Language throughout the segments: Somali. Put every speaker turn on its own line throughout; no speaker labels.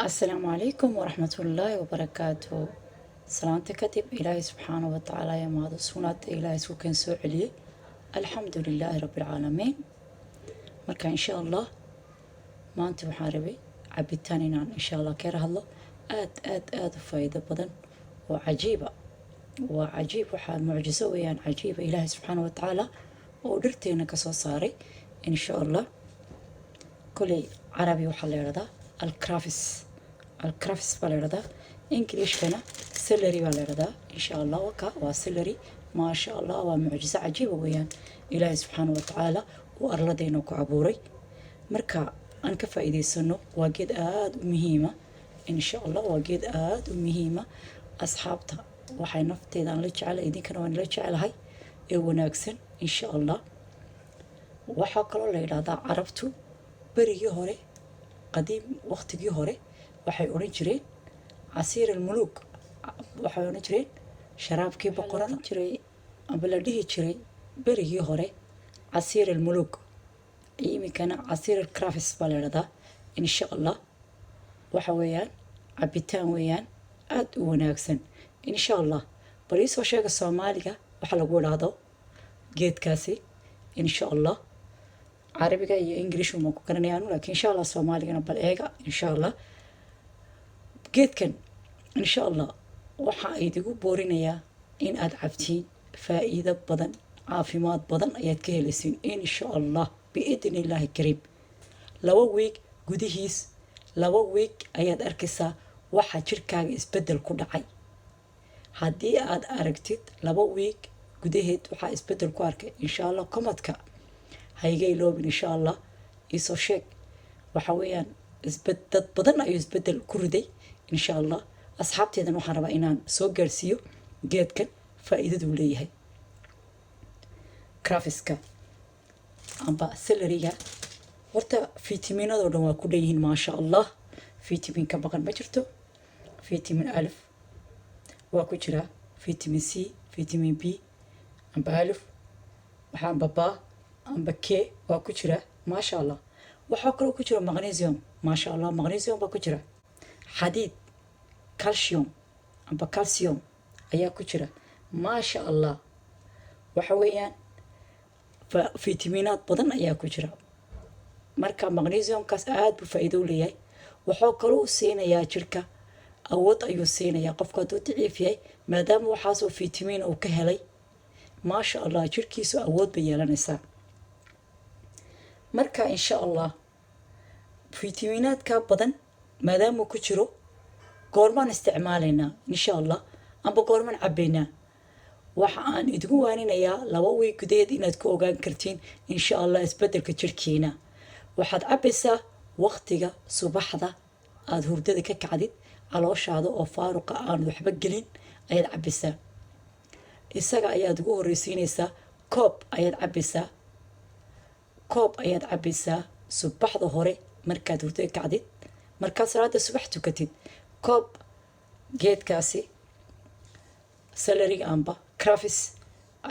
Asalaamu calaykum waraxmatullaahi wabarakaatu. Salaanta kadib, Ilaahay subxaanahu watacaala ayaa mahad sugnaata. Ilaahay isku keen soo celiyey, alxamdu lilaahi rabbi alcaalamiin. Marka insha Allah maanta waxaan rabay cabitaan inaan insha Allah ka yara hadlo, aad aad aada u faa'iido badan oo cajiiba. Waa cajiib, waxaa mucjiso weeyaan cajiiba Ilaahay subxaanahu watacaala oo dhirteena kasoo saaray. Insha Allah koley carabi waxaa la yidhahdaa alcrafis, alcrafis baa la yidhahdaa, Englishkana celery baa la yidhahdaa. Insha Allah waka waa celery. Maasha Allah, waa mucjiso cajiiba weeyaan Ilaahay subxaana watacaala uu arladeena ku abuuray. Marka aan ka faa'iidaysano, waa geed aada u muhiima. Insha Allah waa geed aada u muhiima. Asxaabta, waxay nafteeda aan la jecelahay, idinkana waan la jecelahay ee wanaagsan. Insha Allah waxaa kaloo la yidhahdaa, Carabtu berigii hore, qadiim, waqtigii hore waxay odhan jireen casiir almuluuk, waxay odhan jireen sharaabkii boqorada jiray, amba la dhihi jiray berigii hore casiir almuluuk. Iminkana casiir alcrafis baa la yidhahdaa. Insha Allah waxa weeyaan cabitaan weeyaan aada u wanaagsan. Insha Allah bal iisoo sheega Soomaaliga waxa lagu idhaahdo geedkaasi. Insha Allah Carabiga iyo English uma ku garanayaan, laakiin insha Allah Soomaaligana bal eega. Insha Allah geedkan insha Allah waxa idigu boorinayaa in aad cabtiin. Faa'iido badan, caafimaad badan ayaad ka helaysiin insha Allah biidni illaahi kariim. 2 week gudihiis, 2 week ayaad arkaysaa waxa jirkaaga isbedel ku dhacay. Haddii aad aragtid 2 week gudaheed waxaa isbedel ku arkay, insha Allah commentka hayga iloobin. Insha Allah iisoo sheeg. Waxa weeyaan dad badan ayuu isbedel ku riday. Insha Allah asxaabteedan waxaan rabaa inaan soo gaarsiiyo geedkan faa-iidaduu leeyahay, crafiska amba celeryga. Horta fitaminadoo dhan waa ku dhan yihiin, maasha Allah. Vitamin ka maqan ma jirto. Vitamin alif waa ku jiraa, vitamin C, vitamin B amba alif waxaa amba ba amba K waa ku jira, maasha Allah. Waxaa kaloo ku jira magnesium, maasha Allah, magnesium baa ku jira, xadiid, calcium amba calcium ayaa ku jira, maasha Allah. Waxa weeyaan fitaminaad badan ayaa ku jira. Marka magnesiumkaas aada buu faa-iido u leeyahay. Wuxuu kaloo u siinayaa jirka awood ayuu siinayaa. Qofku hadduu daciif yahay, maadaama waxaasoo fitamiin uu ka helay, maasha Allah, jirkiisu awood bay yeelanaysaa. Marka insha Allah fitaminaadka badan maadaamuu ku jiro, goormaan isticmaalaynaa insha Allah amba goormaan cabaynaa? Waxa aan idigu waaninayaa 2 week gudaheed inaad ku ogaan kartiin insha Allah isbedelka jirkiina. Waxaad cabaysaa waqtiga subaxda aada hurdada ka kacdid, calooshaada oo faaruqa aan waxba gelin ayaad cabaysaa. Isaga ayaad ugu horreysiinaysaa. Koob ayaad cabaysaa, koob ayaad cabaysaa subaxda hore markaad hurdada kacdid, markaad salaada subax tukatid. Koob geedkaasi celeryga amba crafis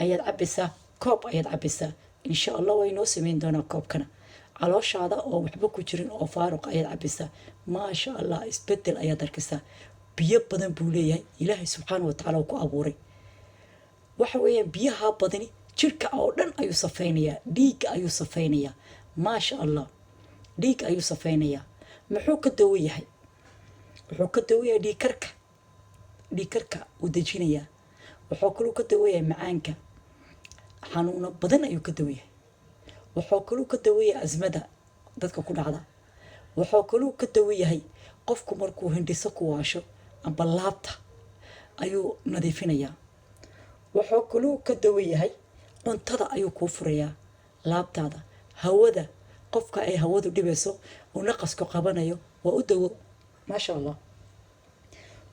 ayaad cabaysaa, koob ayaad cabaysaa. Insha Allah way noo sameyn doonaa koobkana. Calooshaada oo waxba ku jirin oo faaruq ayaad cabaysaa. Maasha Allah, isbedel ayaad arkaysaa. Biyo badan buu leeyahay, Ilaahay subxaana watacaala uu ku abuuray. Waxa weeyaan biyaha badani jirka oo dhan ayuu safaynayaa, dhiigga ayuu safaynayaa, maasha Allah, dhiig ayuu safaynayaa. Muxuu ka dawo yahay? Wuxuu ka dawo yahay dhiigkarka, dhiigkarka uu dejinayaa. Wuxuu kaluu ka dawo yahay macaanka, xanuuno badan ayuu ka dawo yahay. Wuxuu kaluu ka dawo yahay asmada dadka ku dhacda. Wuxuu kaluu ka dawo yahay qofku markuu hindhiso ku waasho amba laabta ayuu nadiifinayaa. Wuxuu kaluu ka dawo yahay cuntada ayuu kuu furayaa, laabtaada, hawada. Qofka ay hawadu dhibayso uu naqasku qabanayo waa u dawo, maasha Allah.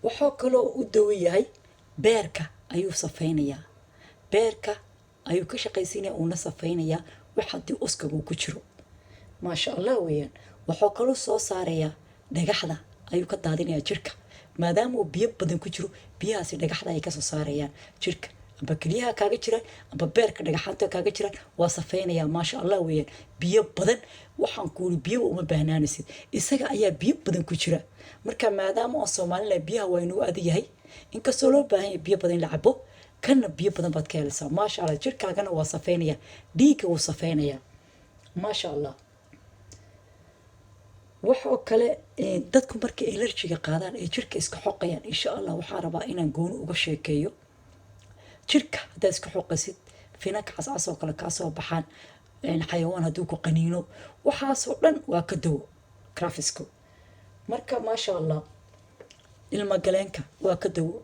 Wuxuu kaloo u dawo yahay beerka ayuu safaynayaa, beerka ayuu ka shaqaysiinaya, uuna safaynayaa wax haddii uskagu ku jiro, maasha Allah weeyaan. Wuxuu kaloo soo saarayaa dhagaxda ayuu ka daadinayaa jirka, maadaama uu biyo badan ku jiro. Biyahaasi dhagaxda ay kasoo saarayaan jirka. Amba keliyaha kaaga jiraan, amba beerka dhagaxaanta kaaga jiraan, waa safeynaya. Maasha Allah weeyaan. Biyo badan waxaan kuuri, biyoba uma baahnaanaysid, isaga ayaa biyo badan ku jira. Marka maadaama oo Soomaalila biyaha waa inuu adag yahay, inkastoo loo baahan yahay biyo badan in la cabo, kana biyo badan baad ka helaysaa. Maasha Allah, jirkaagana waa safeynaya, dhiigga wuu safeynaya, maasha Allah. Waxoo kale, dadku markay allergy-ga qaadaan ee jirka iska xoqayaan, insha Allah waxaa rabaa inaan gooni uga sheekeeyo. Jirka haddaad iska xoqaysid, finanka cascas oo kale kaa soo baxaan, xayawaan hadduu ku qaniino, waxaasoo dhan waa ka dawo crafisco. Marka maasha Allah, ilma galeenka waa ka dawo,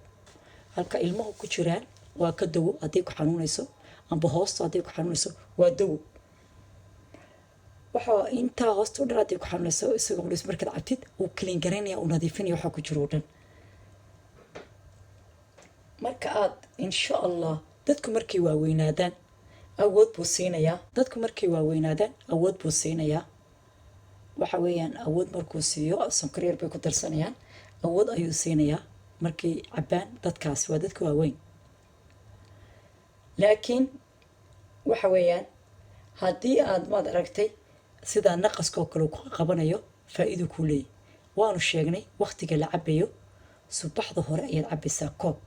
halka ilmuhu ku jiraan waa ka dawo. Hadday ku xanuunayso amba hoosto hadday ku xanuunayso, waa dawo. Waxaa intaa hoosta o dhan hadday ku xanuunayso, isagoo qudhis markaad cabtid, wuu clean garaynaya, uu nadiifinaya waxaa ku jiro o dhan. Marka aad, insha Allah, dadku markay waaweynaadaan awood buu siinayaa. Dadku markay waaweynaadaan awood buu siinayaa. Waxa weeyaan, awood markuu siiyo, sonkor yar bay ku darsanayaan, awood ayuu siinayaa markay cabaan. Dadkaasi waa dadka waaweyn. Laakiin waxa weeyaan, haddii aad, maad aragtay, sidaa naqaska oo kale ku qabanayo, faa-iidu kuu leeyahy waanu sheegnay. Waqtiga la cabayo, subaxda hore ayaad cabaysaa koob.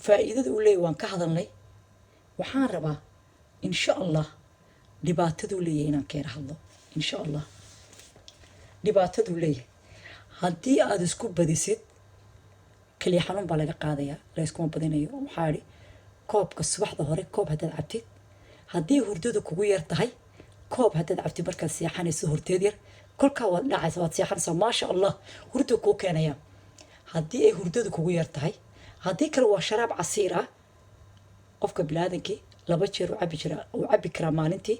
Faa-iidada uu leeyahy waan ka hadalnay. Waxaan rabaa, insha Allah, dhibaataduu leeyahay inaan keena hadlo, insha Allah. Dhibaataduu leeyahay, haddii aada isku badisid, keliya xanuun baa laga qaadayaa. Layskuma badinayo. Waxaa idhi, koobka subaxda hore koob haddaad cabtid, haddii hurdadu kugu yar tahay, koob haddaad cabtid markaad seexanayso horteed yar, kolkaa waad dhacaysa, waad seexanaysaa, maasha Allah, hurda kuu keenaya, haddii ay hurdadu kugu yar tahay. Haddii kale, waa sharaab casiir ah. Qofka biniaadankii 2 jeer uu cabi jiraa, uu cabi karaa maalintii,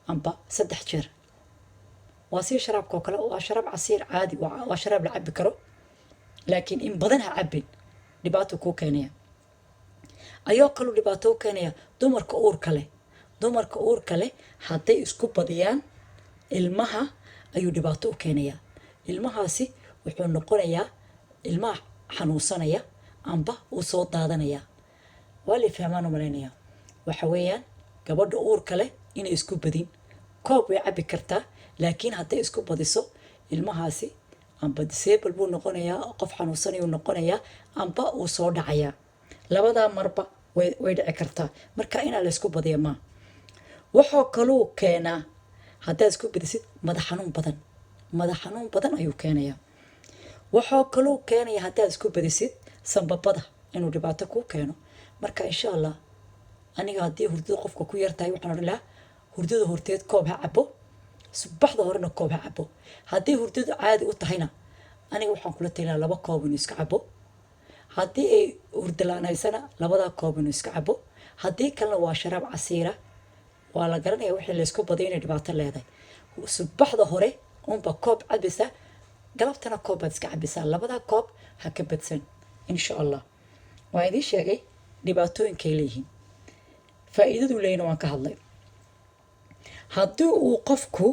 amba 3 jeer. Waa sii sharaabka oo kale, waa sharaab casiir caadi, waa sharaab la cabi karo, laakiin in badan ha cabin, dhibaato kuu keenaya. Ayoo kaluu dhibaato u keenaya dumarka uurka leh. Dumarka uurka leh hadday isku badiyaan, ilmaha ayuu dhibaato u keenayaa. Ilmahaasi wuxuu noqonayaa ilmaha xanuunsanaya amba uu soo daadanaya. Waa lay fahmaan u malaynayaa. Waxa weeyaan, gabadha uurka leh inay isku badin. Koob way cabi kartaa, laakiin hadday isku badiso, ilmahaasi amba disable buu noqonayaa, qof xanuunsanayuu noqonayaa, amba uu soo dhacayaa. Labadaa marba way dhici kartaa. Marka inaa la isku badiya maa. Wuxuu kaluu keenaa haddaad isku badisid madax xanuun badan. Madax xanuun badan ayuu keenayaa. Wuxuu kaluu keenaya haddaad isku badisid sambabada inuu dhibaato kuu keeno. Marka insha Allah, aniga haddii hurdada qofka ku yartahay, waxaan odhan lahaa hurdada horteed koob ha cabo, subaxda horena koob ha cabo. Haddii hurdadu caadi u tahayna, aniga waxaan kula talin lahaa 2 koob inuu iska cabo. Haddii ay hurdo la-aan haysana, labadaa koob inuu iska cabo. Haddii kalena, waa sharaab casiira, waa la garanaya. Wixii laysku baday inay dhibaato leedahay. Subaxda hore unba koob cabaysaa, galabtana koob baad iska cabaysaa. Labadaa koob ha ka badsan, insha Allah. Waan idiin sheegay dhibaatooyinkay leeyihiin, faa-iidaduu leeyina waan ka hadlay. Haddii uu qofku,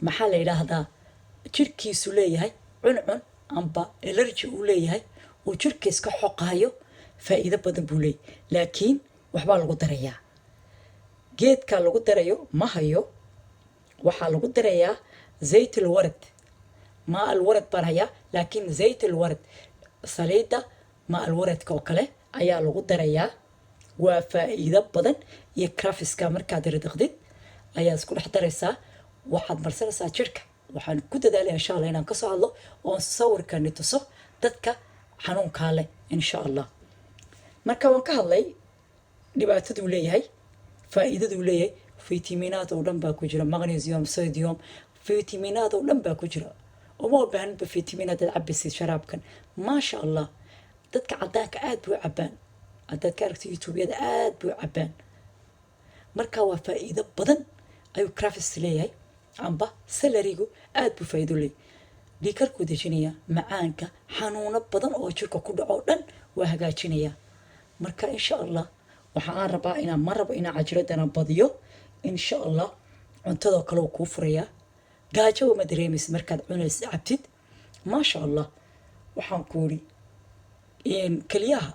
maxaa la yidhaahdaa, jirkiisu leeyahay cuncun amba allergy uu leeyahay, uu jirka iska xoqaayo, faa-iido badan buu leeyahy, laakiin waxbaa lagu darayaa. Geedka lagu darayo ma hayo. Waxaa lagu darayaa zayt alwarad. Maa alwarad baan hayaa, laakiin zayt alwarad, saliidda maa alwaradka oo kale ayaa lagu darayaa. Waa faa-iido badan. Iyo crafiska markaad ridiqdid ayaad isku dhex daraysaa, waxaad marsanaysaa jirka. Waxaan ku dadaalaya, insha Allah, inaan kasoo hadlo oon sawirkani tuso dadka xanuunkaa leh, insha Allah. Marka waan ka hadlay dhibaataduu leeyahay, faa-iidaduu leeyahay. Fitaminaad oo dhan baa ku jira, magnesium, sodium, fitaminaad oo dhan baa ku jira. Uma ubaahnidba fitamin haddaad cabaysid sharaabkan, maasha Allah. Dadka cadaanka aada buu cabaan. Haddaad ka aragto YouTubeyada, aada buu cabaan. Marka waa faa-iido badan ayuu crafis leeyahay, amba celery-gu aada buu faa-iido leeyahay. Dhiigkarkuu dejinaya, macaanka, xanuuno badan oo jirka ku dhaco o dhan waa hagaajinaya. Marka insha Allah, waxa aan rabaa inaan, ma rabo inaan cajiradana badiyo, insha Allah. Cuntadoo kale uu kuu furayaa, gaajo ma dareemaysid markaad cunaysid, cabtid, maasha Allah. Waxaan ku iri, keliyaha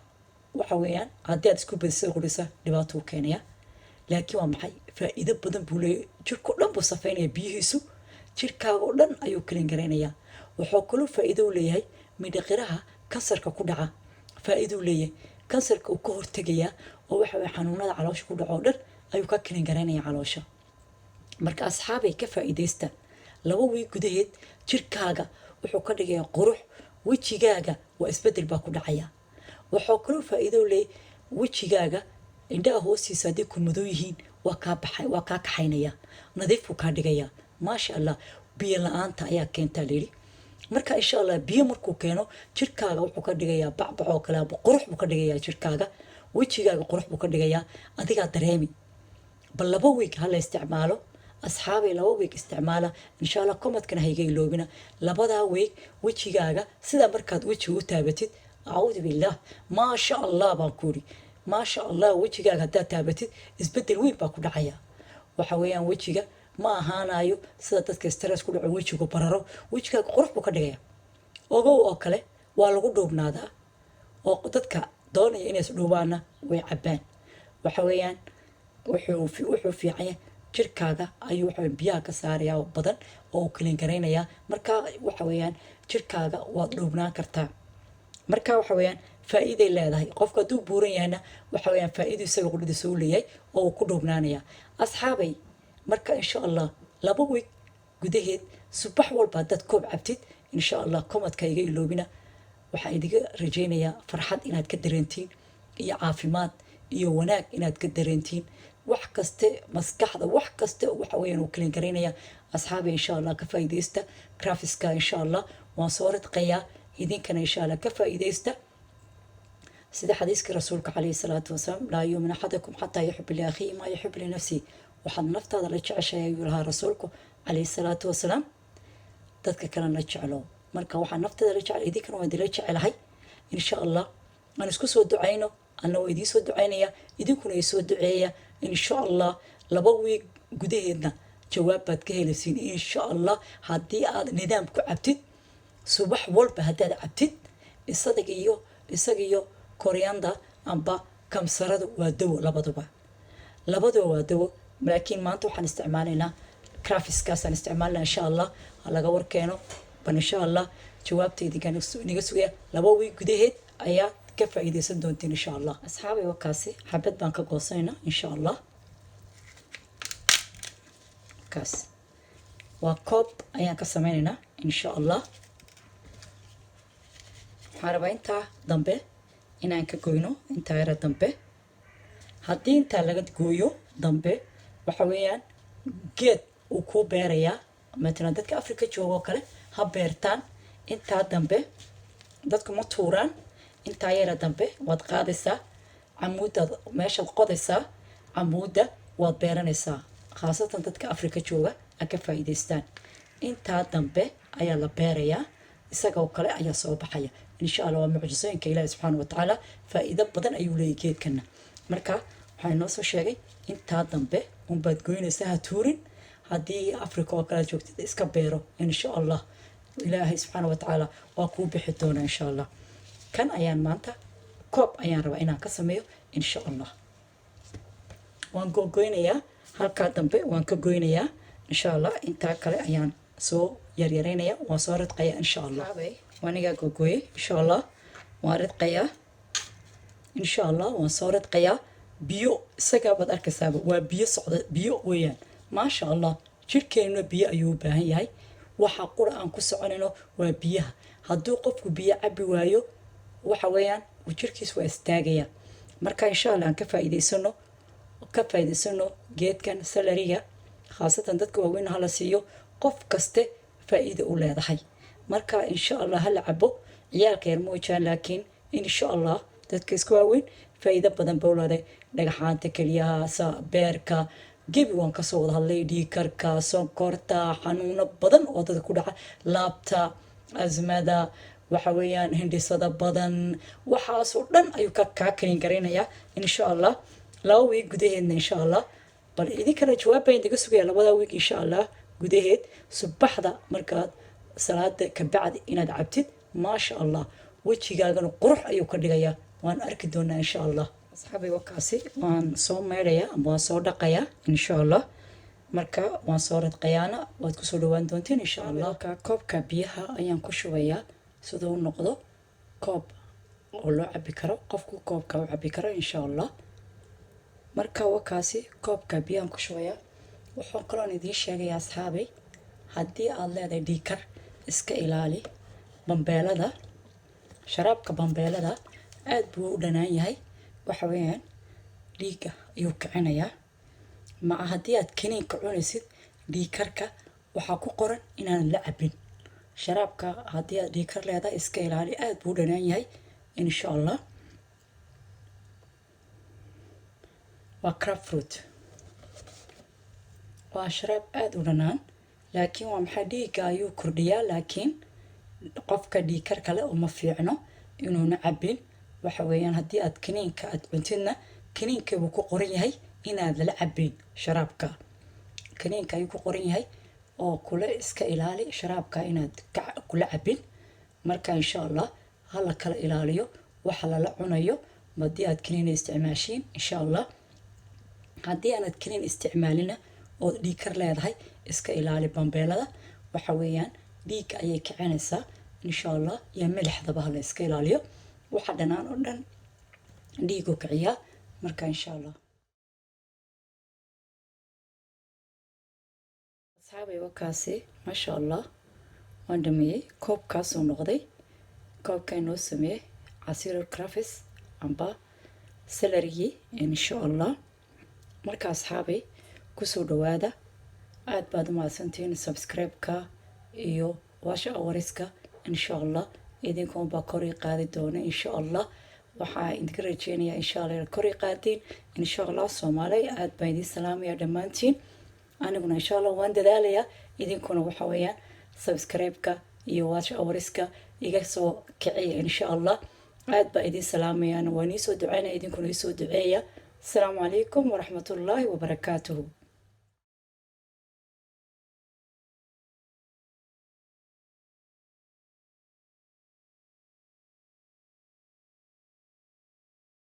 Waxa weeyaan, haddii aad isku badisa qurisa, dhibaato u keenaya. Laakiin waa maxay? Faa'iido badan buu leeyahay. Jirkao dhan buu safeynaya. Biyihiisu jirkaaga oo dhan ayuu clean garaynayaa. Wuxuu kaloo faa'iido u leeyahay mindhiciraha. Kansarka ku dhaca faa'iido u leeyahay. Kansarka uu ka hortegayaa, oo waxa weye xanuunada caloosha ku dhaco oo dhan ayuu ka clean garaynaya caloosha. Marka asxaabay, ka faa'iidaysta. 2 week gudaheed jirkaaga wuxuu ka dhigayaa qurux. Wejigaaga waa isbedel baa ku dhacaya. Wuxuu kaloo faa'iido u leeyahay wejigaaga. Indhaha hoostiisa haddii ku madow yihiin, waa kaa baxay, waa kaa kaxaynaya, nadiif buu kaa dhigayaa, maasha Allah. Biyo la-aanta ayaa keentaa layidhi. Marka insha Allah biyo markuu keeno, jirkaaga wuxuu ka dhigayaa bacbac oo kale aba qurux buu ka dhigayaa. Jirkaaga, wejigaaga qurux buu ka dhigayaa, adigaa dareemi. Bal 2 week hala isticmaalo, asxaabay. 2 week isticmaala insha Allah. Commentkana hayga iloobina. Labadaa week wejigaaga sidaa markaad wejiga u taabatid, acuudu billaah, maasha Allah baan ku iri, maasha Allah. Wejigaaga haddaad taabatid, isbedel weyn baa ku dhacaya. Waxa weeyaan, wejiga ma ahaanayo sida dadka stress ku dhaco, wejigu bararo. Wejigaaga qurux buu ka dhigaya. Ogow oo kale waa lagu dhuubnaadaa, oo dadka doonaya inay isdhuubaanna way cabbaan. Waxa weeyaan, wuxuu fiican yahay jirkaaga ayuu waxa biyaha ka saarayaa oo badan oo uu clean garaynayaa. Marka waxa weeyaan, jirkaaga waad dhuubnaan kartaa. Marka waxa weeyaan, faa'iiday leedahay. Qofka hadduu buuran yahayna, waxa weeyaan, faa'iidu isaga qudhadiisa u leeyahay oo uu ku dhuubnaanaya, asxaabay. Marka insha Allah 2 week gudaheed, subax walba haddaad koob cabtid, insha Allah commentka iga iloobina. Waxaan idiga rajaynayaa farxad inaad ka dareentiin iyo caafimaad iyo wanaag inaad ka dareentiin. Wax kaste, maskaxda, wax kaste waxa weeyaan uu clean garaynaya. Asxaabi, insha Allah ka faa'iidaysta crafiska. Insha Allah waan soo ridqayaa, idinkana insha Allah ka faa'iidaysta. Sida xadiiskii rasuulka calayhi salaatu wasalaam: "Laa yuumin axadakum xataa yuxib liakhiihi maa yuxib linafsihi." Waxaad naftaada la jeceshahay, ayuu lahaa rasuulku calayhi salaatu wasalaam, dadka kalena la jeclo. Marka waxaa naftaada la jecel, idinkana waan idinla jecelahay. Insha Allah aan isku soo ducayno. Anna waa idiin soo ducaynaya, idinkuna i soo duceeya. Insha Allah 2 week gudaheedna jawaab baad ka helaysiin insha Allah, haddii aad nidaam ku cabtid. Subax walba haddaad cabtid, isaga iyo coriander amba kamsaradu waa dawo. Labaduba waa dawo. Laakiin maanta waxaan isticmaalaynaa crafiskaasaan isticmaalnaa. Insha Allah ha laga warkeeno bal. Insha Allah jawaabta idinkaan inaga sugaya. 2 week gudaheed ayaad ka faa'iidaysan doontiin insha Allah. Asxaabay, wakaasi xabad baan ka goosanaynaa insha Allah. Kaas waa koob ayaan ka sameynaynaa insha Allah. Waxaan rabaa intaa dambe inaan ka goyno, intaa yara dambe. Haddii intaa laga gooyo dambe, waxa weeyaan geed uu kuu beerayaa. Matalan dadka Africa jooga oo kale ha beertaan intaa dambe. Dadku ma tuuraan. Intaa yara dambe waad qaadaysaa, camuudaad meeshaad qodaysaa, camuudda waad beeranaysaa. Khaasatan dadka Africa jooga ha ka faa'iidaystaan. Intaa dambe ayaa la beerayaa, isagoo kale ayaa soo baxaya insha Allah. Waa mucjisooyinka Ilaahi subxaana wa tacaala. Faa'iido badan ayuu leeyahy geedkana. Marka waxaa inoo soo sheegay, intaa dambe unbaad goynaysaa, ha tuurin. Haddii Africa oo kale joogtid, iska beero. Insha Allah Ilaahay subxaana wa tacaala waa kuu bixi doonaa insha Allah. Kan ayaan maanta koob ayaan rabaa inaan ka sameeyo insha Allah. Waan gogoynayaa, halkaa dambe waan ka goynayaa insha Allah. Intaa kale ayaan soo yaryaraynaya, waan soo ridqayaa insha Allah. Waanigaa gogoyey insha Allah. Waan ridqayaa insha Allah, waan soo ridqayaa. Biyo isagaa baad arkaysaaba, waa biyo socda, biyo weeyaan, maasha Allah. Jirkeenuna biyo ayuu u baahan yahay. Waxa qura aan ku soconayno waa biyaha. Hadduu qofku biyo cabi waayo, waxa weeyaan jirkiis waa istaagaya. Marka insha Allah aan ka faa'iidaysano, ka faa'iidaysano geedkan celeryga. Khaasatan dadka waaweyn hala siiyo, qof kaste faa'iida u leedahay. Marka insha Allah hala cabo. Ciyaalka yar moojaan, laakiin insha Allah dadka iska waaweyn faa'iido badan buu leedahay. Dhagaxaanta keliyaha, beerka, gebi waan kasoo wada hadlay, dhiigkarka, sonkorta, xanuuno badan oo dadka ku dhaca, laabta, asmada, waxa weeyaan hindhisada badan, waxaasoo dhan ayuu kaa clean garaynayaa insha Allah. 2 week gudaheedna insha Allah. Bal idinkana jawaab baan idiga sugaya. Labada week insha Allah gudaheed, subaxda markaad salaada kabacdi inaad cabtid, maasha Allah, wejigaagana qurux ayuu ka dhigayaa. Waan arki doonaa, insha Allah. Asxaabay, wakaasi waan soo maydhayaa ama waan soo dhaqayaa, insha Allah. Marka waan soo radqayaana, waad kusoo dhawaan doontiin, insha Allah. Koobka biyaha ayaan ku shubayaa siduu u noqdo koob oo loo cabi karo, qofku koobka u cabi karo, insha Allah. Marka wakaasi koobka biyahan ku shubayaa. Waxaan kaloon idiin sheegayaa, asxaabay, haddii aada leedahay dhiigkar, iska ilaali bambeelada. Sharaabka bambeelada aada buu u dhanaan yahay. Waxa weeyaan dhiigga ayuu kicinayaa. Maca haddii aad kaniinka cunaysid dhiigkarka, waxaa ku qoran inaanan la cabin sharaabka. Haddii aad dhiigkar leedahay, iska ilaali, aada buu u dhanaan yahay, insha Allah. Waa grapefruit, waa sharaab aada u dhanaan, laakiin waa maxay, dhiigga ayuu kordhiyaa, laakiin qofka dhiigkar kale uma fiicno inuuna cabin. Waxa weeyaan haddii aad kaniinka aad cuntidna, kaniinka buu ku qoran yahay inaad lala cabin sharaabka. Kaniinka ayuu ku qoran yahay oo kule iska ilaali sharaabka inaad kula cabin. Marka insha Allah hala kala ilaaliyo waxa lala cunayo haddii aad kaniina isticmaashiin, insha Allah. Haddii aanad kaniin isticmaalina ood dhiigkar leedahay, iska ilaali bambeelada. Waxa weeyaan dhiigga ayay kicinaysaa, insha Allah. Iyo milixdaba hala iska ilaaliyo. Waxa dhanaan oo dhan dhiigu kiciyaa. Marka insha Allah, asxaabay, wakaasi maasha Allah waan dhameeyey. Koobkaasuu noqday koobka inoo sameeyey casiir crafis amba celery-gii, insha Allah. Marka asxaabay, kusoo dhawaada. Aada baad u mahadsantihiin subscribe-ka iyo watch hours-ka, insha Allah. Idinkuunbaa kor ii qaadi doona, insha Allah. Waxaa idinka rajeynayaa, insha Allah, inaad kor ii qaadiin, insha Allah. Soomaaliya, aada baan idiin salaamaya dhammaantiin. Aniguna insha Allah waan dadaalayaa, idinkuna waxa weeyaan subscribe-ka iyo watch hours-ka iga soo kiciya, insha Allah. Aada baa idiin salaamayaan, waan iisoo duceynaya, idinkuna iisoo duceeya. Asalaamu calaykum waraxmatullaahi wabarakaatuhu.